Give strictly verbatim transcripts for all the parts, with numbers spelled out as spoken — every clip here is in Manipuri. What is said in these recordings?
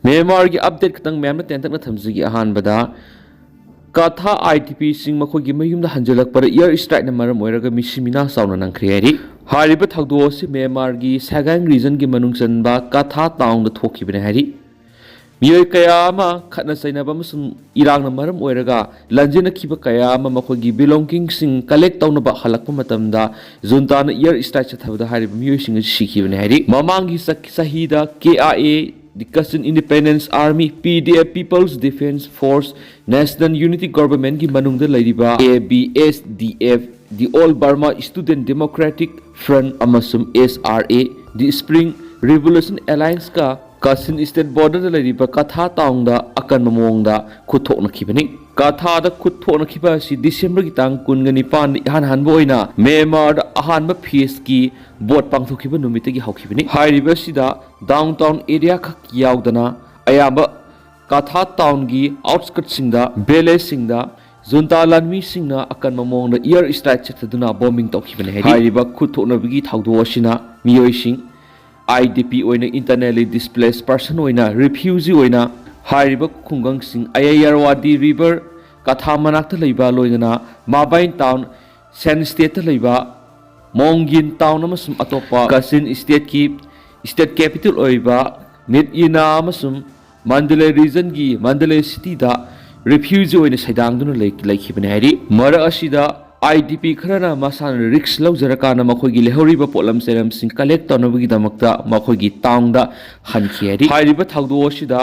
ꯃ꯭ꯌꯥꯟꯃꯥꯔꯒꯤ ꯑꯞꯗꯦꯠ ꯈꯤꯇꯪ ꯃꯌꯥꯝꯅ ꯇꯦꯟꯇꯛꯅ ꯊꯝꯖꯒꯦ꯫ ꯑꯍꯥꯟꯕꯗ, ꯀꯥꯊꯥ ꯑꯥꯏ ꯗꯤ ꯄꯤꯁꯤꯡ ꯃꯈꯣꯏꯒꯤ ꯃꯌꯨꯝꯗ ꯍꯟꯖꯤꯜꯂꯛꯄꯗ ꯏꯌꯔ ꯁ꯭ꯇ꯭ꯔꯥꯏꯛꯅ ꯃꯔꯝ ꯑꯣꯏꯔꯒ ꯃꯤꯁꯤ ꯃꯤꯅꯥ ꯆꯥꯎꯅ ꯅꯪꯈ꯭ꯔꯦ ꯍꯥꯏꯔꯤ꯫ ꯍꯥꯏꯔꯤꯕ ꯊꯧꯗꯣꯛ ꯑꯁꯤ ꯃ꯭ꯌꯥꯟꯃꯥꯔꯒꯤ ꯁꯥꯒꯥꯡ ꯔꯤꯖꯟꯒꯤ ꯃꯅꯨꯡ ꯆꯟꯕ ꯀꯥꯊꯥ ꯇꯥꯎꯟꯗ ꯊꯣꯛꯈꯤꯕꯅꯤ ꯍꯥꯏꯔꯤ꯫ ꯃꯤꯑꯣꯏ ꯀꯌꯥ ꯑꯃ ꯈꯠꯅ ꯆꯩꯅꯕ ꯑꯃꯁꯨꯡ ꯏꯔꯥꯡꯅ ꯃꯔꯝ ꯑꯣꯏꯔꯒ ꯂꯥꯟꯖꯦꯟꯅꯈꯤꯕ ꯀꯌꯥ ꯑꯃ ꯃꯈꯣꯏꯒꯤ ꯕꯤꯂꯣꯡꯒꯤꯡꯁꯤꯡ ꯀꯂꯦꯛ ꯇꯧꯅꯕ ꯍꯜꯂꯛꯄ ꯃꯇꯝꯗ ꯖꯨꯟꯇꯥꯅ ꯏꯌꯔ ꯁ꯭ꯇ꯭ꯔꯥꯏꯛ ꯆꯠꯊꯕꯗ ꯍꯥꯏꯔꯤꯕ ꯃꯤꯑꯣꯏꯁꯤꯡ ꯑꯁꯤ ꯁꯤꯈꯤꯕꯅꯤ ꯍꯥꯏꯔꯤ꯫ ꯃꯃꯥꯡꯒꯤ ꯆ-, ꯆꯍꯤꯗ K I A, the Kachin Independence Army, P D F, People's Defence Force, National Unity Governmentꯀꯤ ꯃꯅꯨꯡꯗ ꯂꯩꯔꯤꯕ A B S D F, the All Burma Student Democratic Front ꯑꯃꯁꯨꯡ S R A, the Spring Revolution Allianceꯀ ꯀꯥꯆꯤꯟ ꯁ꯭ꯇꯦꯠ ꯕꯣꯔꯗꯔꯗ ꯂꯩꯔꯤꯕ ꯀꯥꯊꯥ ꯇꯥꯎꯟꯗ ꯑꯀꯟꯕ ꯃꯑꯣꯡꯗ ꯈꯨꯠ ꯊꯣꯛꯅꯈꯤꯕꯅꯤ꯫ ꯀꯥꯊꯥꯗ ꯈꯨꯠ ꯊꯣꯛꯅꯈꯤꯕ ꯑꯁꯤ ꯗꯤꯁꯦꯝꯕꯔꯒꯤ ꯇꯥꯡ ꯀꯨꯟꯒ ꯅꯤꯄꯥꯟꯗ ꯏꯍꯥꯟ ꯍꯥꯟꯕ ꯑꯣꯏꯅ ꯃ꯭ꯌꯥꯟꯃꯥꯔꯗ ꯑꯍꯥꯟꯕ ꯐꯦꯖꯀꯤ ꯚꯣꯠ ꯄꯥꯡꯊꯣꯛꯈꯤꯕ ꯅꯨꯃꯤꯠꯇꯒꯤ ꯍꯧꯈꯤꯕꯅꯤ꯫ ꯍꯥꯏꯔꯤꯕ ꯑꯁꯤꯗ ꯗꯥꯎꯟ ꯇꯥꯎꯟ ꯑꯦꯔꯤꯌꯥ ꯈꯛ ꯌꯥꯎꯗꯅ ꯑꯌꯥꯝꯕ ꯀꯥꯊꯥ ꯇꯥꯎꯟꯒꯤ ꯑꯥꯎꯠꯁ꯭ꯀꯔꯠꯁꯤꯡꯗ, ꯚꯤꯂꯦꯖꯁꯤꯡꯗ ꯖꯨꯟꯇꯥ ꯂꯥꯟꯃꯤꯁꯤꯡꯅ ꯑꯀꯟꯕ ꯃꯑꯣꯡꯗ ꯏꯌꯔ ꯁ꯭ꯇ꯭ꯔꯥꯏꯛ ꯆꯠꯊꯗꯨꯅ ꯕꯣꯝꯕꯤꯡ ꯇꯧꯈꯤꯕꯅꯤ ꯍꯥꯏꯔꯤ꯫ ꯍꯥꯏꯔꯤꯕ ꯈꯨꯠ ꯊꯣꯛꯅꯕꯒꯤ ꯊꯧꯗꯣꯛ ꯑꯁꯤꯅ ꯃꯤꯑꯣꯏꯁꯤꯡ, ꯑꯥꯏ ꯗꯤ ꯄꯤ ꯑꯣꯏꯅ, ꯏꯟꯇꯔꯅꯦꯂꯤ ꯗꯤꯁꯄ꯭ꯂꯦꯁ ꯄꯔꯁꯟ ꯑꯣꯏꯅ, ꯔꯤꯐ꯭ꯌꯨꯖꯤ ꯑꯣꯏꯅ ꯍꯥꯏꯔꯤꯕ ꯈꯨꯡꯒꯪꯁꯤꯡ ꯑꯌꯥꯌꯥꯔꯋꯥꯗꯤ ꯔꯤꯚꯔ, ꯀꯥꯊꯥ ꯃꯅꯥꯛꯇ ꯂꯩꯕ, ꯂꯣꯏꯅꯅ ꯃꯥꯕꯥꯏꯟ ꯇꯥꯎꯟ, ꯁꯦꯟ ꯁ꯭ꯇꯦꯠꯇ ꯂꯩꯕ ꯃꯣꯡꯒꯤꯟ ꯇꯥꯎꯟ ꯑꯃꯁꯨꯡ ꯑꯇꯣꯞꯄ ꯀꯥꯆꯤꯟ ꯁ꯭ꯇꯦꯠꯀꯤ ꯁ꯭ꯇꯦꯠ ꯀꯦꯄꯤꯇꯦꯜ ꯑꯣꯏꯔꯤꯕ ꯃꯤꯠꯌꯤꯅꯥ ꯑꯃꯁꯨꯡ ꯃꯟꯗꯂꯦ ꯔꯤꯖꯟꯒꯤ ꯃꯟꯗꯂꯦ ꯁꯤꯇꯤꯗ ꯔꯤꯐ꯭ꯌꯨꯖꯤ ꯑꯣꯏꯅ ꯁꯩꯗꯥꯡꯗꯨꯅ ꯂꯩ-, ꯂꯩꯈꯤꯕꯅꯤ ꯍꯥꯏꯔꯤ꯫ ꯃꯔꯛ ꯑꯁꯤꯗ ꯑꯥꯏ ꯗꯤ ꯄꯤ ꯈꯔꯅ ꯃꯁꯥꯅ ꯔꯤꯁ꯭ꯛ ꯂꯧꯖꯔꯀꯥꯟꯗ ꯃꯈꯣꯏꯒꯤ ꯂꯩꯍꯧꯔꯤꯕ ꯄꯣꯠꯂꯝ ꯆꯩꯂꯝꯁꯤꯡ ꯀꯂꯦꯛ ꯇꯧꯅꯕꯒꯤꯗꯃꯛꯇ ꯃꯈꯣꯏꯒꯤ ꯇꯥꯎꯟꯗ ꯍꯟꯈꯤ ꯍꯥꯏꯔꯤ꯫ ꯍꯥꯏꯔꯤꯕ ꯊꯧꯗꯣꯛ ꯑꯁꯤꯗ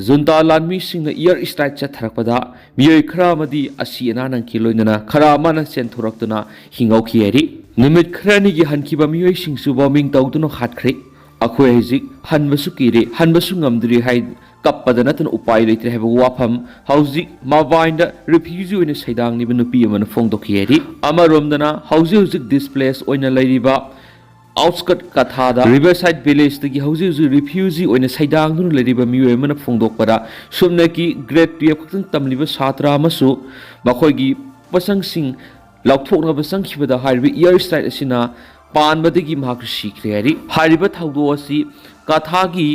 ꯖꯨꯟꯇꯥ ꯂꯥꯟꯃꯤꯁꯤꯡꯅ ꯏꯌꯔ ꯁ꯭ꯇ꯭ꯔꯥꯏꯛ ꯆꯠꯊꯔꯛꯄꯗ ꯃꯤꯑꯣꯏ ꯈꯔ ꯑꯃꯗꯤ ꯑꯁꯤ ꯑꯅꯥ ꯅꯪꯈꯤ, ꯂꯣꯏꯅꯅ ꯈꯔ ꯑꯃꯅ ꯆꯦꯟꯊꯣꯔꯛꯇꯨꯅ ꯍꯤꯡꯍꯧꯈꯤ ꯍꯥꯏꯔꯤ꯫ ꯅꯨꯃꯤꯠ ꯈꯔꯅꯤꯒꯤ ꯍꯟꯈꯤꯕ ꯃꯤꯑꯣꯏꯁꯤꯡꯁꯨ ꯕꯣꯝꯕꯤꯡ ꯇꯧꯗꯨꯅ ꯍꯥꯠꯈ꯭ꯔꯦ꯫ ꯑꯩꯈꯣꯏ ꯍꯧꯖꯤꯛ ꯍꯟꯕꯁꯨ ꯀꯤꯔꯦ, ꯍꯟꯕꯁꯨ ꯉꯝꯗ꯭ꯔꯤ ꯍꯥꯏ ꯀꯞꯄꯗ ꯅꯠꯇꯅ ꯎꯄꯥꯏ ꯂꯩꯇ꯭ꯔꯦ ꯍꯥꯏꯕ ꯋꯥꯐꯝ ꯍꯧꯖꯤꯛ ꯃꯥꯕꯥꯏꯟꯗ ꯔꯤꯐ꯭ꯌꯨꯖꯤ ꯑꯣꯏꯅ ꯁꯩꯗꯥꯡꯂꯤꯕ ꯅꯨꯄꯤ ꯑꯃꯅ ꯐꯣꯡꯗꯣꯛꯈꯤ ꯍꯥꯏꯔꯤ꯫ ꯑꯃꯔꯣꯝꯗꯅ ꯍꯧꯖꯤꯛ ꯍꯧꯖꯤꯛ ꯗꯤꯁꯄ꯭ꯂꯦꯁ ꯑꯣꯏꯅ ꯂꯩꯔꯤꯕ ꯑꯥꯎꯠꯁ꯭ꯀꯔꯠ ꯀꯥꯊꯥꯗ ꯔꯤꯚꯔꯁꯥꯏꯗ ꯚꯤꯂꯦꯖꯇꯒꯤ ꯍꯧꯖꯤꯛ ꯍꯧꯖꯤꯛ ꯔꯤꯐ꯭ꯌꯨꯖꯤ ꯑꯣꯏꯅ ꯁꯩꯗꯥꯡꯗꯨꯅ ꯂꯩꯔꯤꯕ ꯃꯤꯑꯣꯏ ꯑꯃꯅ ꯐꯣꯡꯗꯣꯛꯄꯗ, ꯁꯨꯞꯅꯒꯤ ꯒ꯭ꯔꯦꯗ ꯇꯨꯌꯦꯜꯐ ꯈꯛꯇꯪ ꯇꯝꯂꯤꯕ ꯁꯥꯇ꯭ꯔ ꯑꯃꯁꯨ ꯃꯈꯣꯏꯒꯤ ꯄꯣꯠꯆꯪꯁꯤꯡ ꯂꯧꯊꯣꯛꯅꯕ ꯆꯪꯈꯤꯕꯗ ꯍꯥꯏꯔꯤꯕ ꯏꯌꯔ ꯁ꯭ꯇ꯭ꯔꯥꯏꯛ ꯑꯁꯤꯅ ꯄꯥꯟꯕꯗꯒꯤ ꯃꯍꯥꯛꯁꯨ ꯁꯤꯈ꯭ꯔꯦ ꯍꯥꯏꯔꯤ꯫ ꯍꯥꯏꯔꯤꯕ ꯊꯧꯗꯣꯛ ꯑꯁꯤ ꯀꯥꯊꯥꯒꯤ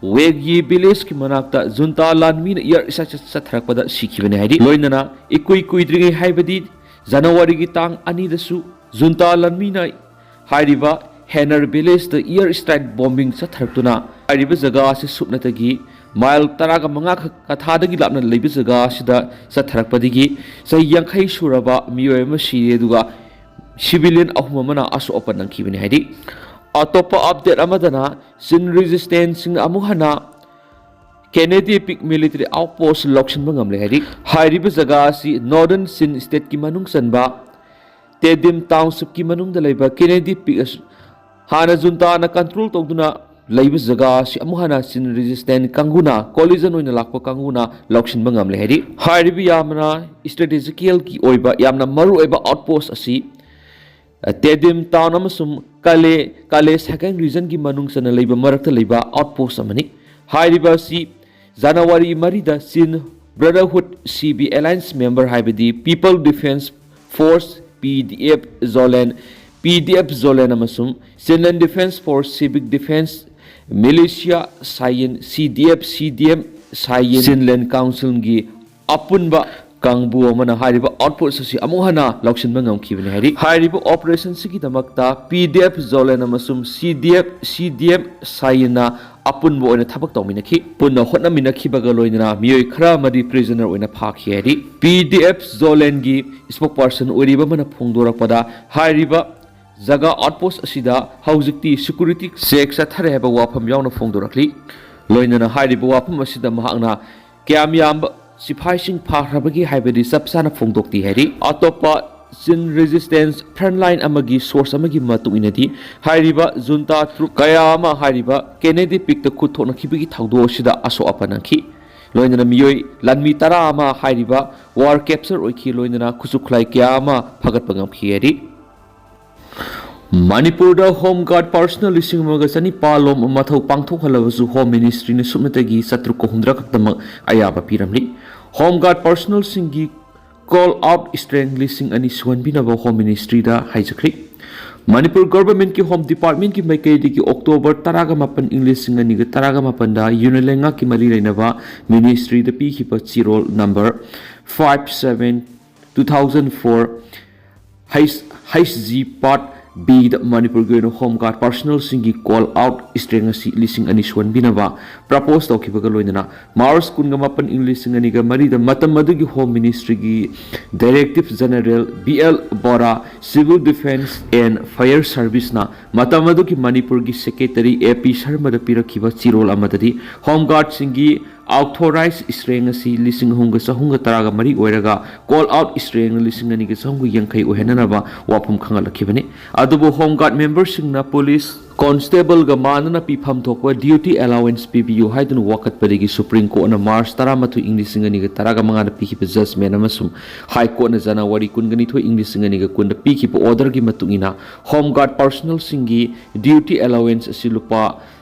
ꯋꯦꯒꯤ ꯚꯤꯂꯦꯖꯀꯤ ꯃꯅꯥꯛꯇ ꯖꯨꯟꯇꯥ ꯂꯥꯟꯃꯤꯅ ꯏꯌꯥꯔ ꯏꯁꯇ꯭ꯔꯥꯏꯛ ꯆꯠꯊꯔꯛꯄꯗ ꯁꯤꯈꯤꯕꯅꯤ ꯍꯥꯏꯔꯤ꯫ ꯂꯣꯏꯅꯅ ꯏꯀꯨꯏ ꯀꯨꯏꯗ꯭ꯔꯤꯉꯩ ꯍꯥꯏꯕꯗꯤ ꯖꯅꯋꯥꯔꯤꯒꯤ ꯇꯥꯡ ꯑꯅꯤꯗꯁꯨ ꯖꯨꯟꯇꯥ ꯂꯥꯟꯃꯤꯅ ꯍꯥꯏꯔꯤꯕ ꯍꯦꯅꯔ ꯚꯤꯂꯦꯖꯇ ꯏꯌꯥꯔ ꯏꯁꯇ꯭ꯔꯥꯏꯛ ꯕꯣꯝꯕꯤꯡ ꯆꯠꯊꯔꯛꯇꯨꯅ ꯍꯥꯏꯔꯤꯕ ꯖꯒꯥ ꯑꯁꯤ ꯁꯨꯞꯅꯇꯒꯤ ꯃꯥꯏꯜ ꯇꯔꯥꯒ ꯃꯉꯥ ꯈꯛ ꯀꯊꯥꯗꯒꯤ ꯂꯥꯞꯅ ꯂꯩꯕ ꯖꯒꯥ ꯑꯁꯤꯗ ꯆꯠꯊꯔꯛꯄꯗꯒꯤ ꯆꯍꯤ ꯌꯥꯡꯈꯩ ꯁꯨꯔꯕ ꯃꯤꯑꯣꯏ ꯑꯃ ꯁꯤꯔꯦ, ꯑꯗꯨꯒ ꯁꯤꯚꯤꯂꯤꯌꯟ ꯑꯍꯨꯝ ꯑꯃꯅ ꯑꯁꯣꯛ ꯑꯄꯟ ꯅꯪꯈꯤꯕꯅꯤ ꯍꯥꯏꯔꯤ꯫ ꯑꯇꯣꯞꯄ ꯑꯞꯗꯦꯠ ꯑꯃꯗꯅ ꯆꯤꯟ ꯔꯦꯖꯤꯁꯇꯦꯟꯁꯁꯤꯡꯅ ꯑꯃꯨꯛ ꯍꯟꯅ ꯀꯦꯅꯦꯗꯤ ꯄꯤꯛ ꯃꯤꯂꯤꯇꯔꯤ ꯑꯥꯎꯠꯄꯣꯁ ꯂꯧꯁꯤꯟꯕ ꯉꯝꯂꯦ ꯍꯥꯏꯔꯤ꯫ ꯍꯥꯏꯔꯤꯕ ꯖꯒꯥ ꯑꯁꯤ ꯅꯣꯔꯗꯔꯟ ꯆꯤꯟ ꯁ꯭ꯇꯦꯠꯀꯤ ꯃꯅꯨꯡ ꯆꯟꯕ ꯇꯦꯗꯤꯝ ꯇꯥꯎꯟꯁꯤꯞꯀꯤ ꯃꯅꯨꯡꯗ ꯂꯩꯕ ꯀꯦꯅꯦꯗꯤ ꯄꯤꯛ ꯑꯁꯤ ꯍꯥꯟꯅ ꯖꯨꯟꯇꯥꯅ ꯀꯟꯇ꯭ꯔꯣꯜ ꯇꯧꯗꯨꯅ ꯂꯩꯕ ꯖꯒꯥ ꯑꯁꯤ ꯑꯃꯨꯛ ꯍꯟꯅ ꯆꯤꯟ ꯔꯦꯖꯤꯁꯇꯦꯟ ꯀꯥꯡꯕꯨꯅ, ꯀꯣꯂꯤꯖꯟ ꯑꯣꯏꯅ ꯂꯥꯛꯄ ꯀꯥꯡꯕꯨꯅ ꯂꯧꯁꯤꯟꯕ ꯉꯝꯂꯦ ꯍꯥꯏꯔꯤ꯫ ꯍꯥꯏꯔꯤꯕ ꯌꯥꯝꯅ ꯏꯁꯇ꯭ꯔꯦꯇꯦꯖꯤꯀꯦꯜꯒꯤ ꯑꯣꯏꯕ ꯌꯥꯝꯅ ꯃꯔꯨꯑꯣꯏꯕ ꯑꯥꯎꯠꯄꯣꯁ ꯑꯁꯤ ꯇꯦꯗꯤꯝ ꯇꯥꯎꯟ ꯑꯃꯁꯨꯡ ꯀꯥꯂꯦ, ꯀꯥꯂꯦ ꯁꯥꯏꯀꯜ ꯔꯤꯖꯟꯒꯤ ꯃꯅꯨꯡ ꯆꯟꯅ ꯂꯩꯕ ꯃꯔꯛꯇ ꯂꯩꯕ ꯑꯥꯎꯠꯄꯣꯁ ꯑꯃꯅꯤ꯫ ꯍꯥꯏꯔꯤꯕ ꯑꯁꯤ ꯖꯅꯋꯥꯔꯤ ꯃꯔꯤꯗ ꯆꯤꯟ ꯕ꯭ꯔꯗꯔꯍꯨꯗ ꯁꯤ ꯕꯤ ꯑꯦꯂꯥꯏꯟꯁ ꯃꯦꯝꯕꯔ ꯍꯥꯏꯕꯗꯤ ꯄꯤꯄꯜ ꯗꯤꯐꯦꯟꯁ ꯐꯣꯔꯁ, ꯄꯤ ꯗꯤ ꯑꯦꯐ ꯖꯣꯂꯦꯟ, ꯄꯤ ꯗꯤ ꯑꯦꯐ ꯖꯣꯂꯦꯟ ꯑꯃꯁꯨꯡ ꯆꯤꯟꯂꯦꯟ ꯗꯤꯐꯦꯟꯁ ꯐꯣꯔꯁ, ꯁꯤꯚꯤꯛ ꯗꯤꯐꯦꯟꯁ ꯃꯤꯂꯤꯁꯤꯌꯥ ꯁꯥꯏꯌꯤꯟ, ꯁꯤ ꯗꯤ ꯑꯦꯐ, ꯁꯤ ꯗꯤ ꯑꯦꯝ ꯁꯥꯏꯌꯤꯟ, ꯆꯤꯟꯂꯦꯟ ꯀꯥꯎꯟꯁꯤꯜꯒꯤ ꯑꯄꯨꯟꯕ ꯀꯥꯡꯕꯨ ꯑꯃꯅ ꯍꯥꯏꯔꯤꯕ ꯑꯥꯎꯠꯄꯣꯁ ꯑꯁꯤ ꯑꯃꯨꯛ ꯍꯟꯅ ꯂꯧꯁꯤꯟꯕ ꯉꯝꯈꯤꯕꯅꯤ ꯍꯥꯏꯔꯤ꯫ ꯍꯥꯏꯔꯤꯕ ꯑꯣꯄꯔꯦꯁꯟꯁꯤꯒꯤꯗꯃꯛꯇ ꯄꯤ ꯗꯤ ꯑꯦꯐ ꯖꯣꯂꯦꯟ ꯑꯃꯁꯨꯡ ꯁꯤ ꯗꯤ ꯑꯦꯐ, ꯁꯤ ꯗꯤ ꯑꯦꯝ ꯁꯥꯏꯌꯤꯟꯅ ꯑꯄꯨꯟꯕ ꯑꯣꯏꯅ ꯊꯕꯛ ꯇꯧꯃꯤꯟꯅꯈꯤ꯫ ꯄꯨꯟꯅ ꯍꯣꯠꯅꯃꯤꯟꯅꯈꯤꯕꯒ ꯂꯣꯏꯅꯅ ꯃꯤꯑꯣꯏ ꯈꯔ ꯑꯃꯗꯤ ꯄ꯭ꯔꯤꯖꯅꯔ ꯑꯣꯏꯅ ꯐꯥꯈꯤ ꯍꯥꯏꯔꯤ꯫ ꯄꯤ ꯗꯤ ꯑꯦꯐ ꯖꯣꯂꯦꯟꯒꯤ ꯏꯁꯄꯣꯛꯄꯔꯁꯟ ꯑꯣꯏꯔꯤꯕ ꯑꯃꯅ ꯐꯣꯡꯗꯣꯔꯛꯄꯗ ꯍꯥꯏꯔꯤꯕ ꯖꯒꯥ ꯑꯥꯎꯠꯄꯣꯁ ꯑꯁꯤꯗ ꯍꯧꯖꯤꯛꯇꯤ ꯁꯦꯀ꯭ꯌꯨꯔꯤꯇꯤ ꯆꯦꯛ ꯆꯠꯊꯔꯦ ꯍꯥꯏꯕ ꯋꯥꯐꯝ ꯌꯥꯎꯅ ꯐꯣꯡꯗꯣꯔꯛꯂꯤ꯫ ꯂꯣꯏꯅꯅ ꯍꯥꯏꯔꯤꯕ ꯋꯥꯐꯝ ꯑꯁꯤꯗ ꯃꯍꯥꯛꯅ ꯀꯌꯥꯝ ꯌꯥꯝꯕ ꯁꯤꯐꯥꯏꯁꯤꯡ ꯐꯥꯈ꯭ꯔꯕꯒꯦ ꯍꯥꯏꯕꯗꯤ ꯆꯞ ꯆꯥꯅ ꯐꯣꯡꯗꯣꯛꯇꯦ ꯍꯥꯏꯔꯤ꯫ ꯑꯇꯣꯞꯄ ꯆꯤꯟ ꯔꯦꯖꯤꯁꯇꯦꯟꯁ ꯐ꯭ꯔꯟꯂꯥꯏꯟ ꯑꯃꯒꯤ ꯁꯣꯔꯁ ꯑꯃꯒꯤ ꯃꯇꯨꯡ ꯏꯟꯅꯗꯤ ꯍꯥꯏꯔꯤꯕ ꯖꯨꯟꯇꯥ ꯇ꯭ꯔꯨꯞ ꯀꯌꯥ ꯑꯃ ꯍꯥꯏꯔꯤꯕ ꯀꯦꯅꯦꯗꯤ ꯄꯤꯛꯇ ꯈꯨꯠ ꯊꯣꯛꯅꯈꯤꯕꯒꯤ ꯊꯧꯗꯣꯛ ꯑꯁꯤꯗ ꯑꯁꯣꯛ ꯑꯄꯟ ꯅꯪꯈꯤ꯫ ꯂꯣꯏꯅꯅ ꯃꯤꯑꯣꯏ ꯂꯥꯟꯃꯤ ꯇꯔꯥ ꯑꯃ ꯍꯥꯏꯔꯤꯕ ꯋꯥꯔ ꯀꯦꯞꯆꯔ ꯑꯣꯏꯈꯤ, ꯂꯣꯏꯅꯅ ꯈꯨꯠꯁꯨ ꯈꯨꯠꯂꯥꯏ ꯀꯌꯥ ꯑꯃ ꯐꯒꯠꯄ ꯉꯝꯈꯤ ꯍꯥꯏꯔꯤ꯫ ꯃꯅꯤꯄꯨꯔꯗ ꯍꯣꯝ ꯒꯥꯔꯗ ꯄꯥꯔꯁꯅꯦꯜ ꯂꯤꯁꯤꯡ ꯑꯃꯒ ꯆꯅꯤꯄꯥꯜ ꯂꯣꯝ ꯃꯊꯧ ꯄꯥꯡꯊꯣꯛꯍꯜꯂꯕꯁꯨ ꯍꯣꯝ ꯃꯤꯅꯤꯁꯇ꯭ꯔꯤꯅ ꯁꯨꯞꯅꯇꯒꯤ ꯆꯥꯇ꯭ꯔꯨꯛꯀ ꯍꯨꯝꯗ꯭ꯔꯥ ꯈꯛꯇꯃꯛ ꯑꯌꯥꯕ ꯄꯤꯔꯝꯂꯤ꯫ ꯍꯣꯝ ꯒꯥꯔꯗ ꯄꯥꯔꯁꯅꯦꯜꯁꯤꯡꯒꯤ ꯀꯣꯜ ꯑꯥꯎꯠ ꯁ꯭ꯇ꯭ꯔꯦꯡ ꯂꯤꯁꯤꯡ ꯑꯅꯤ ꯁꯨꯍꯟꯕꯤꯅꯕ ꯍꯣꯝ ꯃꯤꯅꯤꯁꯇ꯭ꯔꯤꯗ ꯍꯥꯏꯖꯈ꯭ꯔꯤ꯫ ꯃꯅꯤꯄꯨꯔ ꯒꯣꯚꯔꯟꯃꯦꯟꯠꯀꯤ ꯍꯣꯝ ꯗꯤꯄꯥꯔꯠꯃꯦꯟꯠꯀꯤ ꯃꯥꯏꯀꯩꯗꯒꯤ ꯑꯣꯛꯇꯣꯕꯔ ꯇꯔꯥꯒ ꯃꯥꯄꯟ, ꯏꯪ ꯂꯤꯁꯤꯡ ꯑꯅꯤꯒ ꯇꯔꯥꯒ ꯃꯥꯄꯟꯗ ꯌꯨꯅꯤꯠ ꯂꯩꯉꯥꯛꯀꯤ ꯃꯔꯤ ꯂꯩꯅꯕ ꯃꯤꯅꯤꯁꯇ꯭ꯔꯤꯗ ꯄꯤꯈꯤꯕ ꯆꯤꯔꯣꯜ number five seven two thousand four, H G Part Bꯗ ꯃꯅꯤꯄꯨꯔꯒꯤ ꯑꯣꯏꯅ ꯍꯣꯝ ꯒꯥꯔꯗ ꯄꯥꯔꯁꯣꯅꯦꯜꯁꯤꯡꯒꯤ ꯀꯣꯜ ꯑꯥꯎꯠ ꯁ꯭ꯇ꯭ꯔꯦꯡ ꯑꯁꯤ ꯂꯤꯁꯤꯡ ꯑꯅꯤ ꯁꯨꯍꯟꯕꯤꯅꯕ ꯄ꯭ꯔꯄꯣꯖ ꯇꯧꯈꯤꯕꯒ ꯂꯣꯏꯅꯅ ꯃꯥꯔꯆ ꯀꯨꯟꯒ ꯃꯥꯄꯟ, ꯏꯪ ꯂꯤꯁꯤꯡ ꯑꯅꯤꯒ ꯃꯔꯤꯗ ꯃꯇꯝ ꯑꯗꯨꯒꯤ ꯍꯣꯝ ꯃꯤꯅꯤꯁꯇ꯭ꯔꯤꯒꯤ director general B L Bora, civil defence and fire ꯁꯔꯚꯤꯁꯅ ꯃꯇꯝ ꯑꯗꯨꯒꯤ ꯃꯅꯤꯄꯨꯔꯒꯤ ꯁꯦꯀ꯭ꯔꯦꯇꯔꯤ ꯑꯦ ꯄꯤ ꯁꯔꯃꯗ ꯄꯤꯔꯛꯈꯤꯕ ꯆꯤꯔꯣꯜ ꯑꯃꯗꯗꯤ ꯍꯣꯝ ꯒꯥꯔꯗꯁꯤꯡꯒꯤ ꯑꯥꯎꯊꯣꯔꯥꯏꯖ ꯁ꯭ꯇ꯭ꯔꯦꯡ ꯑꯁꯤ ꯂꯤꯁꯤꯡ ꯑꯍꯨꯝꯒ ꯆꯍꯨꯝꯒ ꯇꯔꯥꯒ ꯃꯔꯤ ꯑꯣꯏꯔꯒ ꯀꯣꯜ ꯑꯥꯎꯠ ꯁ꯭ꯇ꯭ꯔꯦꯡꯅ ꯂꯤꯁꯤꯡ ꯑꯅꯤꯒ ꯆꯍꯨꯝꯒ ꯌꯥꯡꯈꯩ ꯑꯣꯏꯍꯟꯅꯅꯕ ꯋꯥꯐꯝ ꯈꯪꯍꯜꯂꯛꯈꯤꯕꯅꯤ꯫ ꯑꯗꯨꯕꯨ ꯍꯣꯝ ꯒꯥꯔꯗ ꯃꯦꯝꯕꯔꯁꯤꯡꯅ ꯄꯨꯂꯤꯁ ꯀꯣꯟꯁꯇꯦꯕꯜꯒ ꯃꯥꯟꯅꯅ ꯄꯤꯐꯝ ꯊꯣꯛꯄ ꯗ꯭ꯌꯨꯇꯤ ꯑꯦꯂꯥꯋꯦꯟꯁ ꯄꯤꯕꯤꯌꯨ ꯍꯥꯏꯗꯨꯅ ꯋꯥꯀꯠꯄꯗꯒꯤ ꯁꯨꯄ꯭ꯔꯤꯝ ꯀꯣꯔꯠꯅ ꯃꯥꯔꯆ ꯇꯔꯥꯃꯥꯊꯣꯏ, ꯏꯪ ꯂꯤꯁꯤꯡ ꯑꯅꯤꯒ ꯇꯔꯥꯒ ꯃꯉꯥꯗ ꯄꯤꯈꯤꯕ ꯖꯖꯃꯦꯟ ꯑꯃꯁꯨꯡ ꯍꯥꯏ ꯀꯣꯔꯠꯅ ꯖꯅꯋꯥꯔꯤ ꯀꯨꯟꯒ ꯅꯤꯊꯣꯏ, ꯏꯪ ꯂꯤꯁꯤꯡ ꯑꯅꯤꯒ ꯀꯨꯟꯗ ꯄꯤꯈꯤꯕ ꯑꯣꯔꯗꯔꯒꯤ ꯃꯇꯨꯡ ꯏꯟꯅ ꯍꯣꯝ ꯒꯥꯔꯗ ꯄꯥꯔꯁꯣꯅꯦꯜꯁꯤꯡꯒꯤ ꯗ꯭ꯌꯨꯇꯤ ꯑꯦꯂꯥꯋꯦꯟꯁ ꯑꯁꯤ ꯂꯨꯄꯥ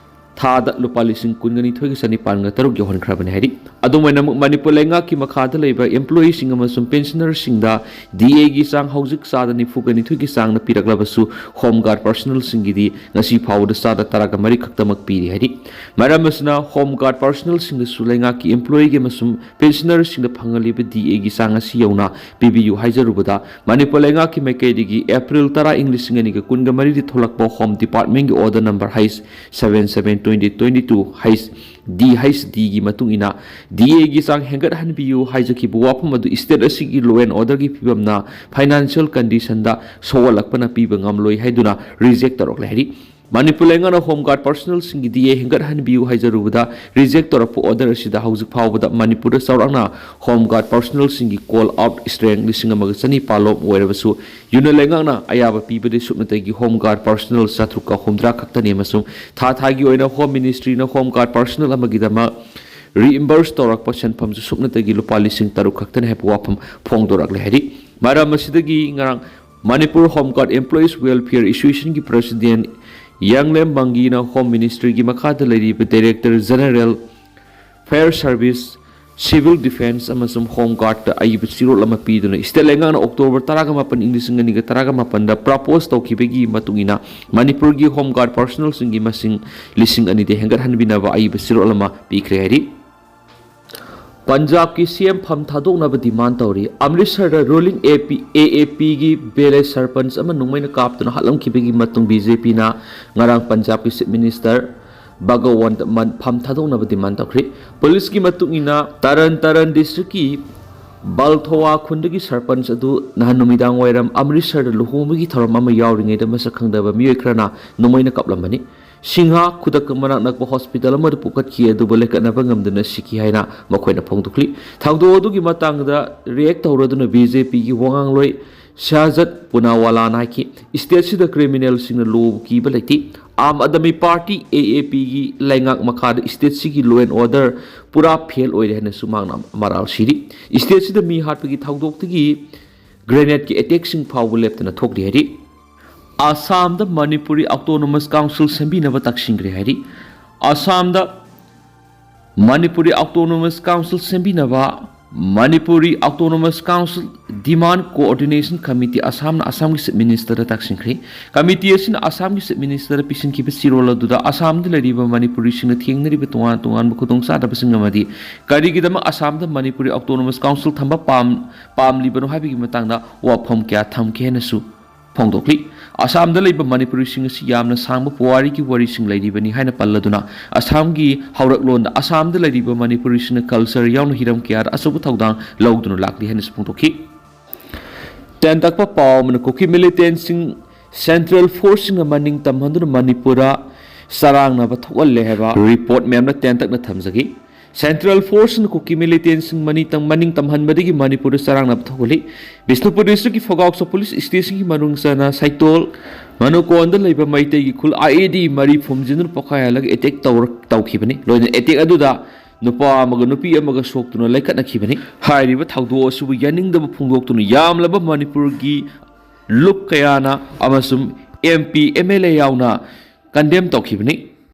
ꯊꯥꯗ ꯂꯨꯄꯥ ꯂꯤꯁꯤꯡ ꯀꯨꯟꯒ ꯅꯤꯊꯣꯏꯒ ꯆꯅꯤꯄꯥꯟꯒ ꯇꯔꯨꯛ ꯌꯧꯍꯟꯈ꯭ꯔꯕꯅꯤ꯫ ꯍꯥꯏꯗꯤ, ꯑꯗꯨꯝ ꯑꯣꯏꯅꯃꯛ ꯃꯅꯤꯄꯨꯔ ꯂꯩꯉꯥꯛꯀꯤ ꯃꯈꯥꯗ ꯂꯩꯕ ꯑꯦꯝꯄ꯭ꯂꯣꯌꯤꯁꯤꯡ ꯑꯃꯁꯨꯡ ꯄꯦꯟꯁꯅꯔꯁꯤꯡꯗ ꯗꯤ ꯑꯦꯒꯤ ꯆꯥꯡ ꯍꯧꯖꯤꯛ ꯆꯥꯗ ꯅꯤꯐꯨꯒ ꯅꯤꯊꯣꯏꯒꯤ ꯆꯥꯡꯅ ꯄꯤꯔꯛꯂꯕꯁꯨ ꯍꯣꯝ ꯒꯥꯔꯗ ꯄꯥꯔꯁꯣꯅꯦꯜꯁꯤꯡꯒꯤꯗꯤ ꯉꯁꯤ ꯐꯥꯎꯕꯗ ꯆꯥꯗ ꯇꯔꯥꯒ ꯃꯔꯤ ꯈꯛꯇꯃꯛ ꯄꯤꯔꯤ꯫ ꯍꯥꯏꯗꯤ, ꯃꯔꯝ ꯑꯁꯤꯅ ꯍꯣꯝ ꯒꯥꯔꯗ ꯄꯥꯔꯁꯣꯅꯦꯜꯁꯤꯡꯗꯁꯨ ꯂꯩꯉꯥꯛꯀꯤ ꯑꯦꯝꯄ꯭ꯂꯣꯌꯤꯒꯤ ꯑꯃꯁꯨꯡ ꯄꯦꯟꯁꯅꯔꯁꯤꯡꯗ ꯐꯪꯍꯜꯂꯤꯕ ꯗꯤ ꯑꯦꯒꯤ ꯆꯥꯡ ꯑꯁꯤ ꯌꯧꯅ ꯄꯤꯕꯤꯌꯨ ꯍꯥꯏꯖꯔꯨꯕꯗ ꯃꯅꯤꯄꯨꯔ ꯂꯩꯉꯥꯛꯀꯤ ꯃꯥꯏꯀꯩꯗꯒꯤ ꯑꯦꯄ꯭ꯔꯤꯜ ꯇꯔꯥ, ꯏꯪ ꯂꯤꯁꯤꯡ ꯑꯅꯤꯒ ꯀꯨꯟꯒ ꯃꯔꯤꯗ ꯊꯣꯛꯂꯛꯄ ꯍꯣꯝ ꯗꯤꯄꯥꯔꯠꯃꯦꯟꯒꯤ order number H seven seven twenty twenty two H D H ꯗꯤꯒꯤ ꯃꯇꯨꯡ ꯏꯟꯅ ꯗꯤ ꯑꯦꯒꯤ ꯆꯥꯡ ꯍꯦꯟꯒꯠꯍꯟꯕꯤꯌꯨ ꯍꯥꯏꯖꯈꯤꯕ ꯋꯥꯐꯝ ꯑꯗꯨ ꯁ꯭ꯇꯦꯠ ꯑꯁꯤꯒꯤ ꯂꯣ ꯑꯦꯟ ꯑꯣꯔꯗꯔꯒꯤ ꯐꯤꯕꯝꯅ ꯐꯥꯏꯅꯥꯟꯁꯤꯌꯦꯜ ꯀꯟꯗꯤꯁꯟꯗ ꯁꯣꯛꯍꯜꯂꯛꯄꯅ ꯄꯤꯕ ꯉꯝꯂꯣꯏ ꯍꯥꯏꯗꯨꯅ ꯔꯤꯖꯦꯛ ꯇꯧꯔꯛꯂꯦ꯫ ꯍꯥꯏꯗꯤ, ꯃꯅꯤꯄꯨꯔ ꯂꯩꯉꯥꯛꯅ ꯍꯣꯝ ꯒꯥꯔꯗ ꯄꯥꯔꯁꯣꯅꯦꯜꯁꯤꯡꯒꯤ ꯗꯤ ꯑꯦ ꯍꯦꯟꯒꯠꯍꯟꯕꯤꯌꯨ ꯍꯥꯏꯖꯔꯨꯕꯗ ꯔꯤꯖꯦꯛ ꯇꯧꯔꯛꯄ ꯑꯣꯔꯗꯔ ꯑꯁꯤꯗ ꯍꯧꯖꯤꯛ ꯐꯥꯎꯕꯗ ꯃꯅꯤꯄꯨꯔꯗ ꯆꯥꯎꯔꯥꯛꯅ ꯍꯣꯝ ꯒꯥꯔꯗ ꯄꯥꯔꯁꯣꯅꯦꯜꯁꯤꯡꯒꯤ ꯀꯣꯜ ꯑꯥꯎꯠ ꯁ꯭ꯇ꯭ꯔꯦꯡ ꯂꯤꯁꯤꯡ ꯑꯃꯒ ꯆꯅꯤꯄꯥꯟ ꯂꯣꯝ ꯑꯣꯏꯔꯕꯁꯨ ꯌꯨꯅꯤꯌꯟ ꯂꯩꯉꯥꯛꯅ ꯑꯌꯥꯕ ꯄꯤꯕꯗꯒꯤ ꯁꯨꯞꯅꯇꯒꯤ ꯍꯣꯝ ꯒꯥꯔꯗ ꯄꯥꯔꯁꯣꯅꯦꯜ ꯆꯥꯇ꯭ꯔꯨꯛꯀ ꯍꯨꯝꯗ꯭ꯔꯥ ꯈꯛꯇꯅꯤ ꯑꯃꯁꯨꯡ ꯊꯥ ꯊꯥꯒꯤ ꯑꯣꯏꯅ ꯍꯣꯝ ꯃꯤꯅꯤꯁꯇ꯭ꯔꯤꯅ ꯍꯣꯝ ꯒꯥꯔꯗ ꯄꯥꯔꯁꯣꯅꯦꯜ ꯑꯃꯒꯤꯗꯃꯛ ꯔꯤꯏꯝꯕꯔꯁ ꯇꯧꯔꯛꯄ ꯁꯦꯟꯐꯝꯁꯨ ꯁꯨꯞꯅꯇꯒꯤ ꯂꯨꯄꯥ ꯂꯤꯁꯤꯡ ꯇꯔꯨꯛ ꯈꯛꯇꯅꯤ ꯍꯥꯏꯕ ꯋꯥꯐꯝ ꯐꯣꯡꯗꯣꯔꯛꯂꯦ꯫ ꯍꯥꯏꯗꯤ, ꯃꯔꯝ ꯑꯁꯤꯗꯒꯤ ꯉꯔꯥꯡ Manipur home guard employees welfare ꯑꯦꯁꯣꯁꯤꯌꯦꯁꯟꯒꯤ ꯄ꯭ꯔꯁꯤꯗꯦꯟꯠ ꯌꯥꯡꯂꯦꯝ ꯃꯪꯒꯤꯅ ꯍꯣꯝ ꯃꯤꯅꯤꯁꯇ꯭ꯔꯤꯒꯤ ꯃꯈꯥꯗ ꯂꯩꯔꯤꯕ director general fire service Civil Defence ꯑꯃꯁꯨꯡ Home Guardꯇ ꯑꯏꯕ ꯆꯦꯔꯣꯜ ꯑꯃ ꯄꯤꯗꯨꯅ state ꯂꯩꯉꯥꯛꯅ October ꯇꯔꯥꯒ ꯃꯥꯄꯟ, ꯏꯪ ꯂꯤꯁꯤꯡ ꯑꯅꯤꯒ ꯇꯔꯥꯒ ꯃꯥꯄꯟꯗ propose ꯇꯧꯈꯤꯕꯒꯤ ꯃꯇꯨꯡ ꯏꯟꯅ ꯃꯅꯤꯄꯨꯔꯒꯤ Home Guard personnelꯁꯤꯡꯒꯤ ꯃꯁꯤꯡ ꯂꯤꯁꯤꯡ ꯑꯅꯤꯗ ꯍꯦꯟꯒꯠꯍꯟꯕꯤꯅꯕ ꯑꯏꯕ ꯆꯦꯔꯣꯜ ꯑꯃ ꯄꯤꯈ꯭ꯔꯦ ꯍꯥꯏꯔꯤ꯫ ꯄꯟꯖꯥꯕꯀꯤ C M ꯐꯝ ꯊꯥꯗꯣꯛꯅꯕ demand ꯇꯧꯔꯤ꯫ ꯑꯃ꯭ꯔꯤꯠꯁꯔꯗ ruling A P, A A Pꯒꯤ village ꯁꯔꯄꯟꯆ ꯑꯃ ꯅꯣꯡꯃꯩꯅ ꯀꯥꯞꯇꯨꯅ ꯍꯥꯠꯂꯝꯈꯤꯕꯒꯤ ꯃꯇꯨꯡ BJPꯅ ꯉꯔꯥꯡ ꯄꯟꯖꯥꯕꯀꯤ Chief Minister ꯚꯒꯋꯟꯠ ꯃꯥꯟ ꯐꯝ ꯊꯥꯗꯣꯛꯅꯕ demand ꯇꯧꯈ꯭ꯔꯤ꯫ ꯄꯨꯂꯤꯁꯀꯤ ꯃꯇꯨꯡ ꯏꯟꯅ ꯇꯔꯟ ꯇꯔꯟ districtꯀꯤ ꯕꯜꯊꯣꯋꯥ ꯈꯨꯟꯗꯒꯤ ꯁꯔꯄꯟꯆ ꯑꯗꯨ ꯅꯍꯥꯟ ꯅꯨꯃꯤꯗꯥꯡ ꯋꯥꯏꯔꯝ ꯑꯃ꯭ꯔꯤꯠꯁꯔꯗ ꯂꯨꯍꯣꯡꯕꯒꯤ ꯊꯧꯔꯝ ꯑꯃ ꯌꯥꯎꯔꯤꯉꯩꯗ ꯃꯁꯛ ꯈꯪꯗꯕ ꯃꯤꯑꯣꯏ ꯈꯔꯅ ꯅꯣꯡꯃꯩꯅ ꯀꯥꯞꯂꯝꯕꯅꯤ꯫ ꯁꯤꯡꯍ ꯈꯨꯗꯛꯇ ꯃꯅꯥꯛ ꯅꯛꯄ hospital ꯑꯃꯗ ꯄꯨꯈꯠꯈꯤ, ꯑꯗꯨꯕꯨ ꯂꯦꯡꯈꯠꯅꯕ ꯉꯝꯗꯅ ꯁꯤꯈꯤ ꯍꯥꯏꯅ ꯃꯈꯣꯏꯅ ꯐꯣꯡꯗꯣꯛꯂꯤ꯫ ꯊꯧꯗꯣꯛ ꯑꯗꯨꯒꯤ ꯃꯇꯥꯡꯗ react ꯇꯧꯔꯗꯨꯅ BJPꯒꯤ ꯋꯥꯉꯥꯡꯂꯣꯏ ꯁꯍꯖꯠ ꯄꯨꯅꯥꯋꯥꯂꯥꯅ ꯍꯥꯏꯈꯤ, stateꯁꯤꯗ criminalꯁꯤꯡꯅ ꯂꯣꯕꯨ ꯀꯤꯕ ꯂꯩꯇꯦ꯫ ꯑꯥꯝ ꯑꯥꯗꯃꯤ ꯄꯥꯔꯇꯤ, AAPꯒꯤ ꯂꯩꯉꯥꯛ ꯃꯈꯥꯗ stateꯁꯤꯒꯤ law and order ꯄꯨꯔꯥ fail ꯑꯣꯏꯔꯦ ꯍꯥꯏꯅꯁꯨ ꯃꯍꯥꯛꯅ ꯃꯔꯥꯜ ꯁꯤꯔꯤ꯫ Stateꯁꯤꯗ ꯃꯤ ꯍꯥꯠꯄꯒꯤ ꯊꯧꯗꯣꯛꯇꯒꯤ grenade ꯑꯦꯇꯦꯛꯁꯤꯡ ꯐꯥꯎꯕ ꯂꯦꯞꯇꯅ ꯊꯣꯛꯂꯤ ꯍꯥꯏꯔꯤ꯫ ꯑꯁꯥꯝꯗ ꯃꯅꯤꯄꯨꯔꯤ Autonomous Council ꯁꯦꯝꯕꯤꯅꯕ ꯇꯛꯁꯤꯟꯈ꯭ꯔꯦ ꯍꯥꯏꯔꯤ꯫ ꯑꯁꯥꯝꯗ Manipuri Autonomous Council ꯁꯦꯝꯕꯤꯅꯕ Manipuri Autonomous Council Demand Coordination Committee ꯑꯁꯥꯝꯅ ꯑꯁꯥꯝꯒꯤ Chief Ministerꯗ ꯇꯛꯁꯤꯟꯈ꯭ꯔꯦ꯫ Committee ꯑꯁꯤꯅ ꯑꯁꯥꯝꯒꯤ Chief Ministerꯗ ꯄꯤꯁꯤꯟꯈꯤꯕ ꯆꯦꯔꯣꯜ ꯑꯗꯨꯗ ꯑꯁꯥꯝꯗ ꯂꯩꯔꯤꯕ ꯃꯅꯤꯄꯨꯔꯤꯁꯤꯡꯅ ꯊꯦꯡꯅꯔꯤꯕ ꯇꯣꯉꯥꯟ ꯇꯣꯉꯥꯟꯕ ꯈꯨꯗꯣꯡꯆꯥꯗꯕꯁꯤꯡ ꯑꯃꯗꯤ ꯀꯔꯤꯒꯤꯗꯃꯛ ꯑꯁꯥꯝꯗ ꯃꯅꯤꯄꯨꯔꯤ Autonomous Council ꯊꯝꯕ ꯄꯥꯝ-, ꯄꯥꯝꯂꯤꯕꯅꯣ ꯍꯥꯏꯕꯒꯤ ꯃꯇꯥꯡꯗ ꯋꯥꯐꯝ ꯀꯌꯥ ꯊꯝꯈꯤ ꯍꯥꯏꯅꯁꯨ ꯐꯣꯡꯗꯣꯛꯂꯤ꯫ ꯑꯁꯥꯝꯗ ꯂꯩꯕ ꯃꯅꯤꯄꯨꯔꯤꯁꯤꯡ ꯑꯁꯤ ꯌꯥꯝꯅ ꯁꯥꯡꯕ ꯄꯨꯋꯥꯔꯤꯒꯤ ꯋꯥꯔꯤꯁꯤꯡ ꯂꯩꯔꯤꯕꯅꯤ ꯍꯥꯏꯅ ꯄꯜꯂꯗꯨꯅ, ꯑꯁꯥꯝꯒꯤ ꯍꯧꯔꯛꯂꯣꯟꯗ ꯑꯁꯥꯝꯗ ꯂꯩꯔꯤꯕ ꯃꯅꯤꯄꯨꯔꯤꯁꯤꯡꯅ culture ꯌꯥꯎꯅ ꯍꯤꯔꯝ ꯀꯌꯥꯗ ꯑꯆꯧꯕ ꯊꯧꯗꯥꯡ ꯂꯧꯗꯨꯅ ꯂꯥꯛꯂꯤ ꯍꯥꯏꯅꯁꯨ ꯐꯣꯡꯗꯣꯛꯈꯤ꯫ ꯇꯦꯟꯇꯛꯄ ꯄꯥꯎ ꯑꯃꯅ, ꯀꯨꯀꯤ militantꯁꯤꯡ central forceꯁꯤꯡꯅ ꯃꯅꯤꯡ ꯇꯝꯍꯟꯗꯨꯅ ꯃꯅꯤꯄꯨꯔꯗ ꯆꯔꯥꯡꯅꯕ ꯊꯣꯛꯍꯜꯂꯦ ꯍꯥꯏꯕ report ꯃꯌꯥꯝꯅ ꯇꯦꯟꯇꯛꯅ ꯊꯝꯖꯈꯤ꯫ Central forceꯅ ꯀꯨꯀꯤ militantꯁꯤꯡ ꯃꯅꯤꯡ ꯇꯝ-, ꯃꯅꯤꯡ ꯇꯝꯍꯟꯕꯗꯒꯤ ꯃꯅꯤꯄꯨꯔꯗ ꯆꯔꯥꯡꯅꯕ ꯊꯣꯛꯍꯜꯂꯤ꯫ ꯕꯤꯁꯅꯨꯄꯨꯔ districtꯀꯤ ꯐꯒꯥꯎꯁ police stationꯒꯤ ꯃꯅꯨꯡ ꯆꯟꯅ ꯁꯩꯇꯣꯜ, ꯃꯅꯨꯀꯣꯟꯗ ꯂꯩꯕ ꯃꯩꯇꯩꯒꯤ ꯈꯨꯜ IED ꯃꯔꯤ ꯐꯨꯝꯖꯤꯟꯗꯨꯅ ꯄꯣꯈꯥꯏꯍꯜꯂꯒ attack ꯇꯧꯔ-, ꯇꯧꯈꯤꯕꯅꯤ꯫ ꯂꯣꯏꯅꯅ attack ꯑꯗꯨꯗ ꯅꯨꯄꯥ ꯑꯃꯒ ꯅꯨꯄꯤ ꯑꯃꯒ ꯁꯣꯛꯇꯨꯅ ꯂꯩꯈꯠꯅꯈꯤꯕꯅꯤ꯫ ꯍꯥꯏꯔꯤꯕ ꯊꯧꯗꯣꯛ ꯑꯁꯤꯕꯨ ꯌꯥꯅꯤꯡꯗꯕ ꯐꯣꯡꯗꯣꯛꯇꯨꯅ ꯌꯥꯝꯂꯕ ꯃꯅꯤꯄꯨꯔꯒꯤ ꯂꯨꯞ ꯀꯌꯥꯅ ꯑꯃꯁꯨꯡ MP, MLA ꯌꯥꯎꯅ condemn ꯇꯧꯈꯤꯕꯅꯤ꯫